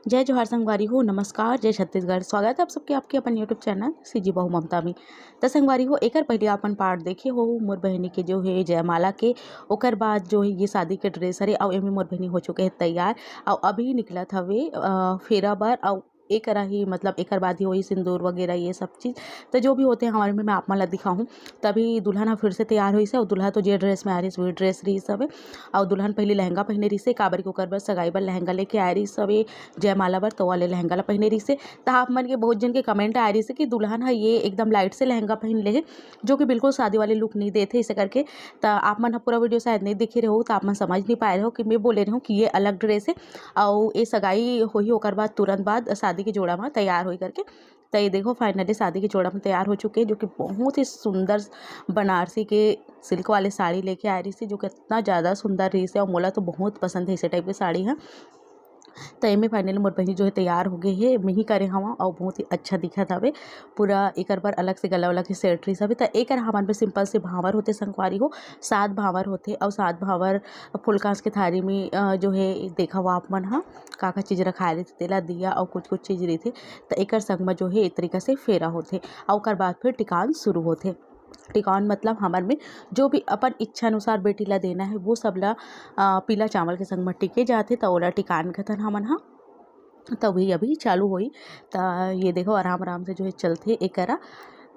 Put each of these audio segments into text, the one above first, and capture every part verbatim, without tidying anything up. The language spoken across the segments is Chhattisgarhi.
जय जोहार संगवारी हो, नमस्कार, जय छत्तीसगढ़। स्वागत है आप सबके आपके अपन YouTube चैनल सीजी बहू ममता में। त संगवारी हो, एकर पहले अपन पार्ट देखे हो मोर बहिनी के जो है जयमाला के, ओकर बाद जो है ये शादी के ड्रेस हरे, अउ एमे मोर बहिनी हो चुके है तैयार, अउ अभी निकलत हवे अ, फेरा बर, अउ एकरा ही मतलब एकर बाद ही वही सिंदूर वगैरह ये सब चीज़। तो जो भी होते हैं हमारे में, मैं आप मन ला दिखाऊँ। तभी दुल्हन ह फिर से तैयार होइस हे, अउ दुल्हा तो जे ड्रेस में आ रहिस, वही ड्रेस रहिस हवे। अउ दुल्हन पहले लहंगा पहने रहिस हे, काबर के ओकर बर सगाई बर लहंगा लेके आए रहिस हवे, जयमाला बर, तो वाले लहंगा ला पहने रहिस हे। त आप मन के बहुत जन के कमेंट आए रहिस हे कि दुल्हन ह ये एकदम लाइट से लहंगा पहन ले हे, जो कि बिल्कुल शादी वाले लुक नहीं देथे इसे करके। त आप मन ह पूरा वीडियो शायद नहीं देखे रहो, त आप मन समझ नहीं पाए रहो कि मैं बोले रहूँ कि ये अलग ड्रेस है, अउ ये सगाई होही ओकर बाद तुरंत बाद शादी के जोड़ा में तैयार होई करके। त ये देखो, फाइनली शादी के जोड़ा में तैयार हो चुके हैं, जो कि बहुत ही सुंदर बनारसी के सिल्क वाले साड़ी लेके आए रहिस हे, जो कि इतना ज़्यादा सुंदर रहिस हे, अउ मोला तो बहुत पसंद है इसे टाइप के साड़ी है। त एमे फाइनली मोर बहिनी जो है तैयार हो गई है, मैं ही करे हवा, अउ बहुत ही अच्छा दिखत हवे। पूरा एकर बर अलग से गला वाला के सेट रहिस हवे। त एकर हमन में सिंपल से भांवर होते संगवारी हो, सात भांवर होते, अउ सात भांवर फुलकांस के थारी में अ, जो है देखा हुआ आप मन ह का का चीज़ रखाए रहिथे, तेला दिया अउ कुछ कुछ चीज़ रहिथे। त एकर संग म जो है एक तरीका से फेरा होथे, अउ ओकर बाद फिर टिकान शुरू होथे। टिकान मतलब हमर में जो भी अपन इच्छा अनुसार बेटी ला देना है, वो सब ला अ, पीला चावल के संग म टिके जाथे, त ओला टिकान कथन हमन ह। त वही अभी चालू होई। त ये देखो, आराम आराम से जो है चलथे एकरा।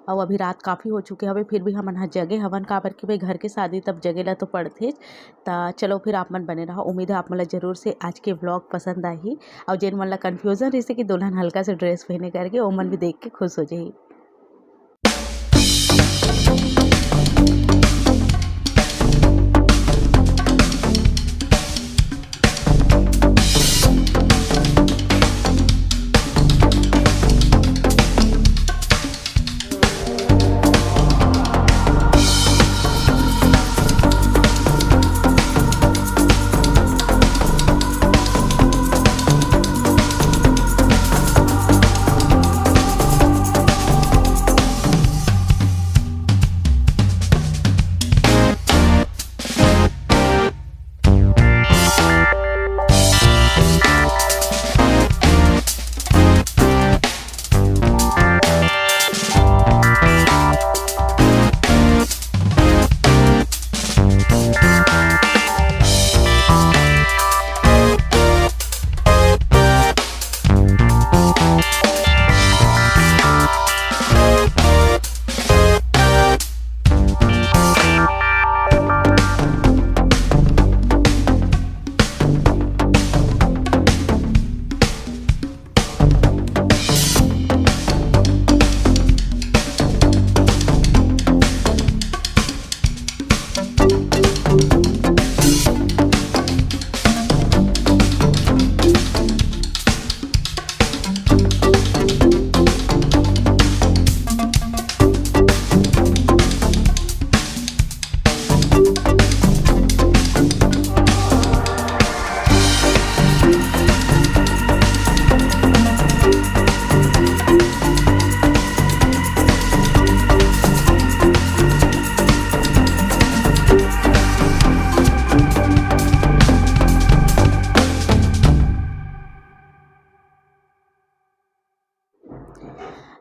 अउ अभी रात काफ़ी हो चुके हवे, फिर भी हमन ह जगे हवन, काबर कि भाई घर के शादी तब जगे ला तो पड़थेच। त चलो फिर आप मन बने रहो, उम्मीद है आप मन ला जरूर से आज के व्लॉग पसंद आही। अउ जेन मन ला कन्फ्यूजन रहिसे कि दुल्हन हल्का से ड्रेस पहने करके, ओ मन भी देख के खुश हो जाही।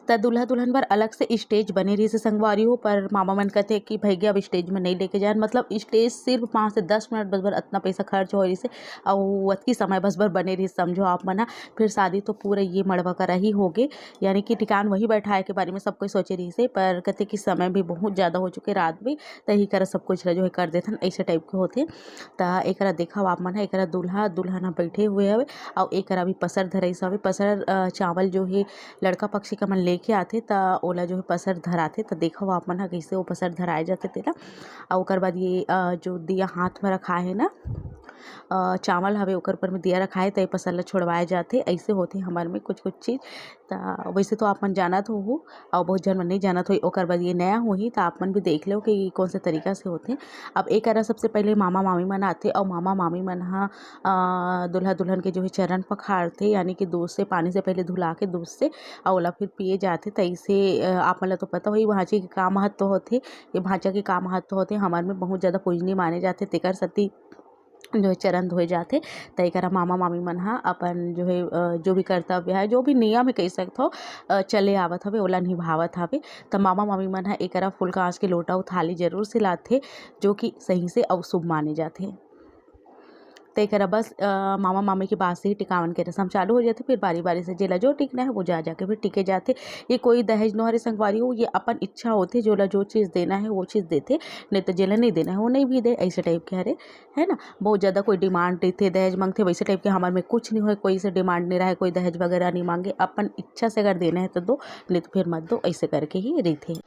त दूल्हा दुल्हन बर अलग से स्टेज बने रहिस हे संगवारी हो, पर मामा मन कथे कि भैया अब स्टेज में नहीं लेके जान, मतलब स्टेज सिर्फ पाँच से दस मिनट बस बर अतना पैसा खर्च हो रहिस हे, अउ अतकी समय बस बर बने रहिस, समझो आप मन ह। फिर शादी तो पूरा ये मड़वा करा ही होगे, यानी कि टिकान वही बैठाए के बारे में सब कोई सोचे रहिस हे, पर कथे कि समय भी बहुत ज़्यादा हो चुके रात भी, त ही करा सब कुछ ला जो है कर देथन, ऐसे टाइप के होथे। त एकरा देखव आप मन ह, एकरा दूल्हा दुल्हन ह बैठे हुए हवे, अउ एकरा भी पसर धराइस हवे। पसर अ, चावल जो है लड़का पक्ष के मन लेके आथे, त ओला जो है पसर धराथे। त देखव आप मन ह कैसे वो पसर धराए जाथे तेला। अउ ओकर बाद ये अ, जो दिया हाथ में रखाए है ना, अ, चावल हवे ओकर ऊपर में दिया रखाए, त ये पसर ला छोड़वाए जाथे। ऐसे होथे हमर में कुछ कुछ चीज़। त वैसे तो आप मन जानत होहू, अउ बहुत झन मन नहीं जानत होही। ओकर बाद ये नया होही, त आप मन भी देख लो कि कौन से तरीका से होथे। अब एकरा सबसे पहले मामा मामी मन आथे, अउ मामा मामी मन ह अ, दूल्हा दुल्हन के जो है चरण पखारथे, यानी कि दूध से, पानी से पहले धुला के दूध से, अउ ओला फिर पिए जाथे। त इसे अ, आप मन ला तो पता होही, भांची के का महत्व होथे, ये भांचा के का महत्व होथे, हमर में बहुत ज़्यादा पूजनीय माने जाथे, तेकर सेती जो है चरण धोए जाथे। त एकरा मामा मामी मन ह अपन जो है, अ, जो भी कर्तव्य है, जो भी नियम है कह सकथो, अ, चले आवत हवे, ओला निभावत हवे। त मामा मामी मन ह एकरा फूल कांस के लोटा अउ थाली जरूर से लाथे, जो कि सही से अउ शुभ माने जाथे। त एकरा बस, अ, मामा मामी के बाद से ही टिकावन के रसम चालू हो जाथे। फिर बारी बारी से जेला जो टिकना है वो जा जाके फिर टिके जाथे। ये कोई दहेज नोहरे संगवारी हो, ये अपन इच्छा होथे, जोला जो चीज़ देना है वो चीज़ देथे, नहीं तो जेला नहीं देना है वो नहीं भी दे, ऐसे टाइप के हरे, है ना। बहुत ज़्यादा कोई डिमांड रहिथे, दहेज मांगथे, वैसे टाइप के हमर में कुछ नहीं होय, कोई से डिमांड नहीं रहे, कोई दहेज वगैरह नहीं मांगे, अपन इच्छा से अगर देना है तो दो, नहीं तो फिर मत दो, ऐसे करके ही रहिथे।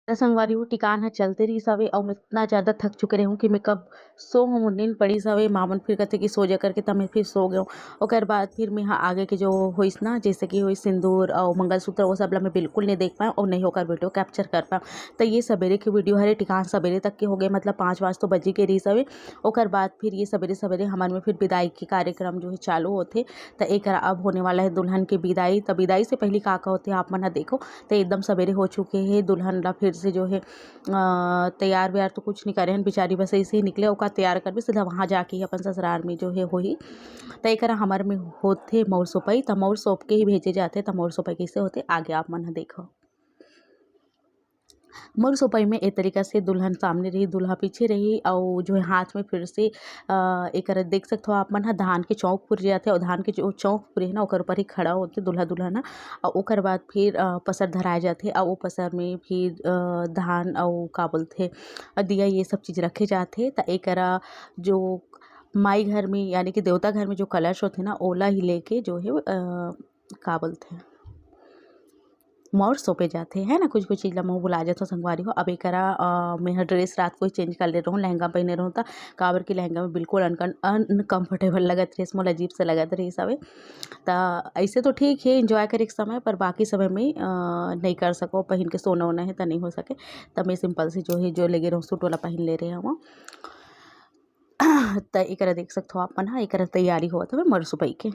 त संगवारी हो, टिकान ह चलते रहिस हवे, अउ मैं इतना ज़्यादा थक चुके रहूँ कि मैं कब सो हूँ, नींद पड़िस हवे। माँ मन फिर कथे कि सो जा करके, त मैं फिर सो गेंव। ओकर बाद फिर मैं ह आगे के जो होइस ना, जैसे कि होइस सिंदूर अउ मंगलसूत्र, वो सब ला मैं बिल्कुल नहीं देख पाएंव अउ नहीं ओकर वीडियो कैप्चर कर पाएंव। त ये सबेरे के वीडियो हरे, टिकान सबेरे तक के हो गए, मतलब पाँच वाज तो बजी के रहिस हवे। ओकर बाद फिर ये सबेरे सबेरे हमर में फिर विदाई के कार्यक्रम जो है चालू होथे। त एकरा अब होने वाला है दुल्हन के विदाई। त विदाई से पहली का का होथे आप मन ह देखो। त एकदम सबेरे हो चुके हे, दुल्हन ला फिर से जो है, अ, तैयार व्यार तो कुछ नहीं करे हन, बेचारी बस ऐसे ही निकले, ओका तैयार करबे, सीधा वहाँ जाके ही अपन ससुराल में जो है होही। त एकरा हमर में होथे मउर सोपई, त मउर सोप के ही भेजे जाथे। त मउर सोपई कैसे होथे, आगे आप मन ह देखो। मउर सोपई में ए तरीका से दुल्हन सामने रही, दूल्हा पीछे रही, अउ जो है हाथ में फिर से, अ, एकर देख सकथो आप मन ह, धान के चौक पुरे जाथे, अउ धान के जो चौक पुरे हे ना, ओकर ऊपर ही खड़ा होथे दूल्हा दुल्हन ह। अउ ओकर बाद फिर, अ, पसर धराए जाथे, अउ ओ पसर में फिर, अ, धान अउ का बोलथे, अ, दिया, ये सब चीज रखे जाथे। त एकरा जो माई घर में, यानी कि देवता घर में जो कलश होथे ना, ओला ही लेके जो है, अ, का बोलथे, मौर सौंपे जाथे, है ना। कुछ कुछ चीज ला महूँ भुला जाथों संगवारी हो। अब एकरा, अ, मैं ह ड्रेस रात को ही चेंज कर ले रहूँ, लहंगा पहने रहूँ त, काबर कि लहंगा में बिल्कुल अनकन-, अनकम्फर्टेबल लगत रहिस, मोला अजीब से लगत रहिस हवे। त ऐसे तो ठीक है, एंजॉय करे के समय, पर बाकी समय में, अ, नहीं कर सको, पहन के सोना वोना है त नहीं हो सके। त मैं सिंपल सी जो है, जो लेगे रहूँ सूट वाला पहन ले रहे हूँ। त एकरा देख सकथो आप मन ह, एकरा तैयारी होवत हवे मउर सोपई के।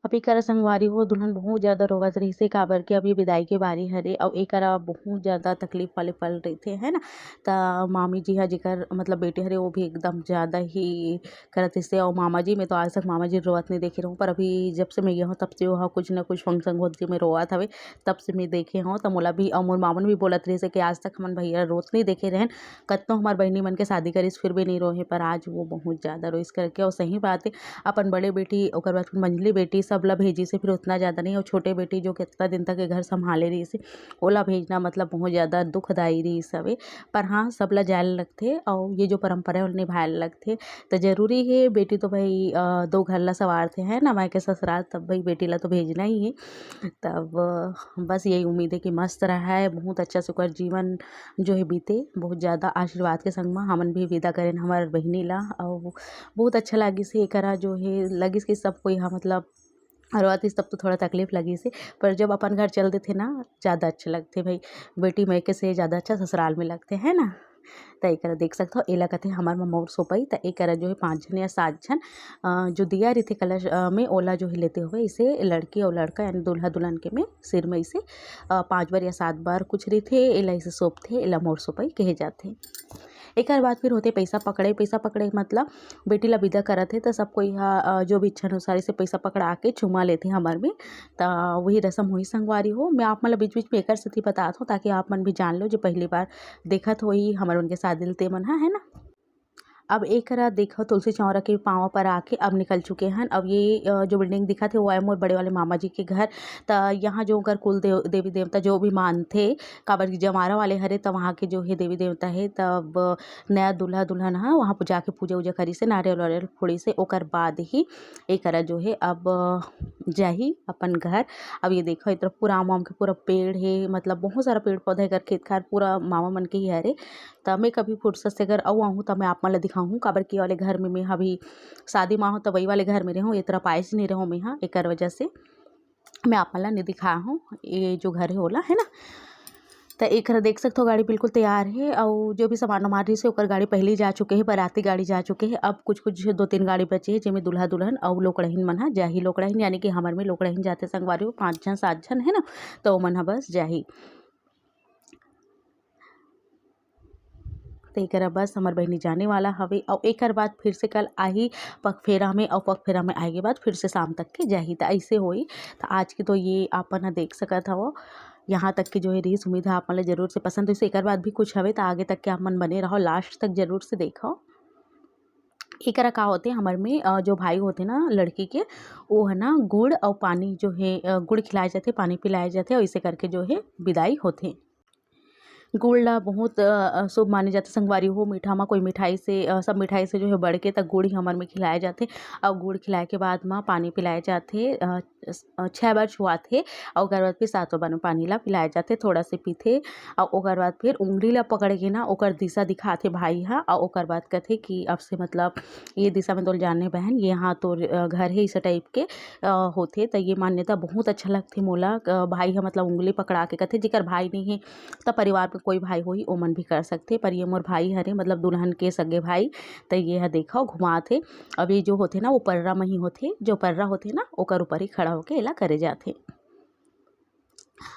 अब एकरा संगवारी हो, दुल्हन बहुत ज्यादा रोवत रहिसे, काबर के अब ये बिदाई के बारी हरे, अउ एकरा बहुत ज्यादा तकलीफ वाले पल रहिथे, है ना। त मामी जी ह, जेकर मतलब बेटी हरे, वो भी एकदम ज्यादा ही करत रहिसे। अउ मामा जी, मैं तो आज तक मामा जी रोवत नहीं देखे रहूँ, पर अभी जब से मैं गे हूँ, तब से वो ह कुछ ना कुछ फंक्शन होत, जेमे रोवत हवे, तब से मैं देखे हूँ। त मोला भी, अउ मोर मामन भी बोलत रहिसे कि आज तक हमन भैया रोत नहीं देखे रहन, कतनो हमार बहिनी मन के शादी करिस, फिर भी नहीं रोहे, पर आज वो बहुत ज्यादा रोइस करके। अउ सही बात है, अपन बड़े बेटी, ओकर बाद फिर मंझली बेटी, सब ला भेजिस हे, फिर उतना ज्यादा नहीं। अउ छोटे बेटी, जो कितना दिन तक ये घर संभाले रहिस हे, ओला भेजना मतलब बहुत ज्यादा दुखदाई रहिस हवे। पर हाँ, सब ला जाए ल लगथे, अउ ये जो परंपरा है, ओला निभाए ल लगथे। तो जरूरी है, बेटी तो भाई, अ, दो घर ला संवारथे, है ना, मायके ससुराल, तब भाई बेटी ला तो भेजना ही है। तब, अ, बस यही उम्मीद है कि मस्त रहे, बहुत अच्छा सुखर जीवन जो है बीते, बहुत ज्यादा आशीर्वाद के संग म हमन भी विदा करेन हमर बहिनी ला। अउ बहुत अच्छा लागिस हे एकरा, जो है लगिस कि सब कोई ह मतलब रोवत रहिस, तब तो थोड़ा तकलीफ लगिस हे, पर जब अपन घर चल देथे ना, ज्यादा अच्छा लगथे भाई। बेटी मायके से ज्यादा अच्छा ससुराल में लगथे, है ना। त एकरा देख सकथव, एला कथे हमर म मउर सोपई। त एकरा जो है पाँच झन या सात झन, अ, जो दिया रहिथे कलश, अ, में, ओला जो है लेते हुए इसे लड़की अउ लड़का, यानी दूल्हा दुल्हन के में सिर में इसे, अ, पाँच बार या सात बार कुछ रहिथे, एला इसे सोपथे, एला मउर सोपई कहे जाथे। एकर बाद फिर होथे पैसा पकड़े। पैसा पकड़े मतलब बेटी ला विदा करत हे, त सब कोई ह, अ, जो भी इच्छा अनुसार इसे पैसा पकड़ा के चुमा लेथे हमर में। त वही रसम होही संगवारी हो। मैं आप मन ला बीच-बीच में एकर सेती बतात हूँ, ताकि आप मन भी जान लो, जो पहली बार देखत होही हमर मन के शादी ल ते मन ह, है ना। अब एकरा देखो, तुलसी चौरा के पाँव पर आके अब निकल चुके हन। अब ये, अ, जो बिल्डिंग दिखत हे, वो है मोर बड़े वाले मामा जी के घर। त यहाँ जो ओकर कुल देव-, देवी देवता जो भी मानथे, काबर कि जमारा वाले हरे, त वहाँ के जो है देवी देवता हे, तब नया दूल्हा दुल्हन ह वहाँ पर जाके पूजा उजा करिस हे, नारियल वारियल फोड़िस हे। ओकर बाद ही एकरा जो है अब जाही अपन घर। अब ये देखो, ए तरफ पूरा आम वाम के पूरा पेड़ हे, मतलब बहुत सारा पेड़ पौधा हे, एकर खेत खार पूरा मामा मन के ही हरे। त मैं कभी फुर्सत से अगर अउ आहूँ, त मैं आप मन ला दिखाहूँ, काबर कि ये वाले घर में मैं अभी शादी मा हूँ, त वही वाले घर में रहूँ, ए तरफ आइस नहीं रहूँ मैं ह, एकर वजह से मैं आप मन ला नहीं दिखाया हूँ। ये जो घर है ओला, है ना, त एकर देख सकथो, गाड़ी बिल्कुल तैयार हे, अउ जो भी सामान वामान रहिस हे, ओकर गाड़ी पहले ही जा चुके हे, बाराती गाड़ी जा चुके हे। अब कुछ कुछ दो तीन गाड़ी बचे हे, जेमे दूल्हा दुल्हन अउ लोकड़हिन मन ह जाही। लोकड़हिन यानी कि हमर में लोकड़हिन जाथे संगवारी हो, पाँच झन सात झन, है ना, त ओमन ह बस जाही। त एकरा बस हमर बहिनी जाने वाला हवे, अउ एकर बाद फिर से कल आही पगफेरा में, अउ पगफेरा में आए के बाद फिर से शाम तक के जाही। त ऐसे होई। त आज के तो ये आपन ह देख सकत हव, यहाँ तक के जो है रीस, उम्मीद है आप मन ला जरूर से पसंद होइस। एकर बाद भी कुछ हवे, त आगे तक के आप मन बने रहो, लास्ट तक जरूर से देखो। एकरा का होथे, हमर में, अ, जो भाई होथे ना लड़की के, वो है ना गुड़ अउ पानी जो है, अ, गुड़ खिलाए जाथे, पानी पिलाए जाथे, अउ इसे करके जो है विदाई होथे। गुड़ ला बहुत, अ, अ, शुभ माने जाथे संगवारी हो। मीठा मा कोई मिठाई से, अ, सब मिठाई से जो है बढ़ के त गुड़ ही हमर में खिलाए जाथे। अउ गुड़ खिलाए के बाद मा पानी पिलाए जाथे, अ, स-, अ, छह बार छुआथे, अउ ओकर बाद फिर सातों बार में पानी ला पिलाए जाथे, थोड़ा से पीथे। अउ ओकर बाद फिर उंगली ला पकड़ के ना ओकर दिशा दिखाथे भाई हा, अउ ओकर बाद कथे कि अब से मतलब ये दिशा में तोर जाने बहन, ये हाँ तोर, अ, घर है, इस टाइप के, अ, होथे। त ये मान्यता बहुत अच्छा लगथे मोला। अ, भाई ह मतलब उंगली पकड़ा के कथे, जेकर भाई नहीं है त परिवार में कोई भाई होही, ओमन भी कर सकथे, पर ये मोर भाई हरे, मतलब दुल्हन के सगे भाई, त ये ह देखो घुमात हे। अब ये जो होथे ना, वो पर्रा म ही होथे, जो पर्रा होथे ना, ओकर ऊपर ही खड़ा होके एला करे जाथे।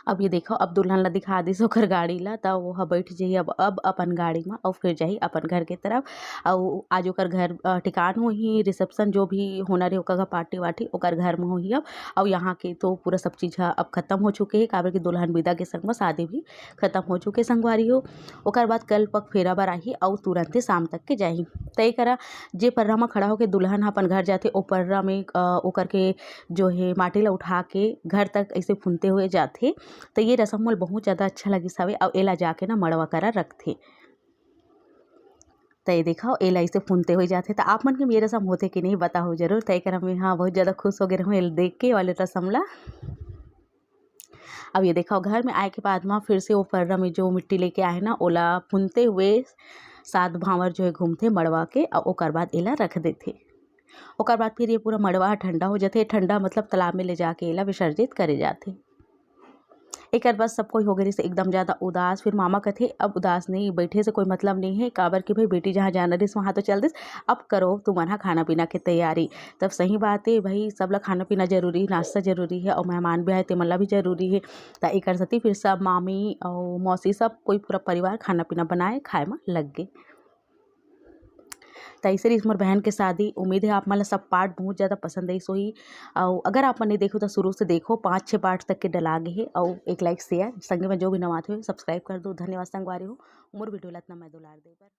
अब ये देखो, अब दुल्हन ला दिखा दिस ओकर गाड़ी ला, त वो ह बैठ जही अब, अब अपन गाड़ी म, अउ फिर जाही अपन घर के तरफ। अउ आज ओकर घर, अ, ठिकान होही, रिसेप्शन जो भी होना रहे, ओकर घर पार्टी वार्टी, ओकर घर म होही अब। अउ यहाँ के तो पूरा सब चीज ह अब खत्म हो चुके हे, काबर कि दुल्हन विदा के संग म शादी भी खत्म हो चुके संगवारी हो। ओकर बाद कल पगफेरा बर आही अउ तुरंते शाम तक के जाही। त एकरा जे पर्रा म खड़ा होके दुल्हन ह अपन घर जाथे, ओ पर्रा में, अ, ओकर के जो हे माटी ला उठा के घर तक ऐसे फुनते हुए जाथे। त ये रसम मोला बहुत ज्यादा अच्छा लगिस हवे, अउ एला जाके ना मड़वा करा रखथे। त ये देखो, एला ऐसे फुनते हुए जाथे। त आप मन के ये रसम होथे कि नहीं, बताओ जरूर। त एकरा में हाँ, बहुत ज्यादा खुश हो गए रहूँ एला देख के, वाले रसम ला। अब ये देखो, घर में आए के बाद मा फिर से वो पर्रा में जो मिट्टी लेके आए ना, ओला फुनते हुए सात भांवर जो है घूमथे मड़वा के, अउ ओकर बाद एला रख देथे। ओकर बाद फिर ये पूरा मड़वा ह ठंडा हो जाथे। ठंडा मतलब तालाब में ले जाके एला विसर्जित करे जाथे। एकर बाद सब कोई हो गे रहिस एकदम ज़्यादा उदास। फिर मामा कथे, "अब उदास नहीं बैठे से कोई मतलब नहीं है, काबर कि भाई बेटी जहाँ जाना रहिस वहाँ तो चल दिस, अब करो तुमन ह खाना पीना के तैयारी।" तब सही बात है भाई, सब ला खाना पीना जरूरी, नाश्ता जरूरी है और मेहमान भी आए तेमन ला भी जरूरी है। त एकर सेती फिर सब मामी और मौसी सब कोई पूरा परिवार खाना पीना बनाए खाए में लग गए। त ऐसे रहिस मोर बहन के शादी। उम्मीद है आप मन ला सब पार्ट बहुत ज़्यादा पसंद आइस होही। और अगर आप मन नहीं देखो तो शुरू से देखो, पाँच छः पार्ट तक के डला गे है और एक लाइक शेयर संगे में जो भी नवाथे हो सब्सक्राइब कर दो। धन्यवाद संगवारी हो मोर वीडियो ला इतना मैं दुलार दे बर।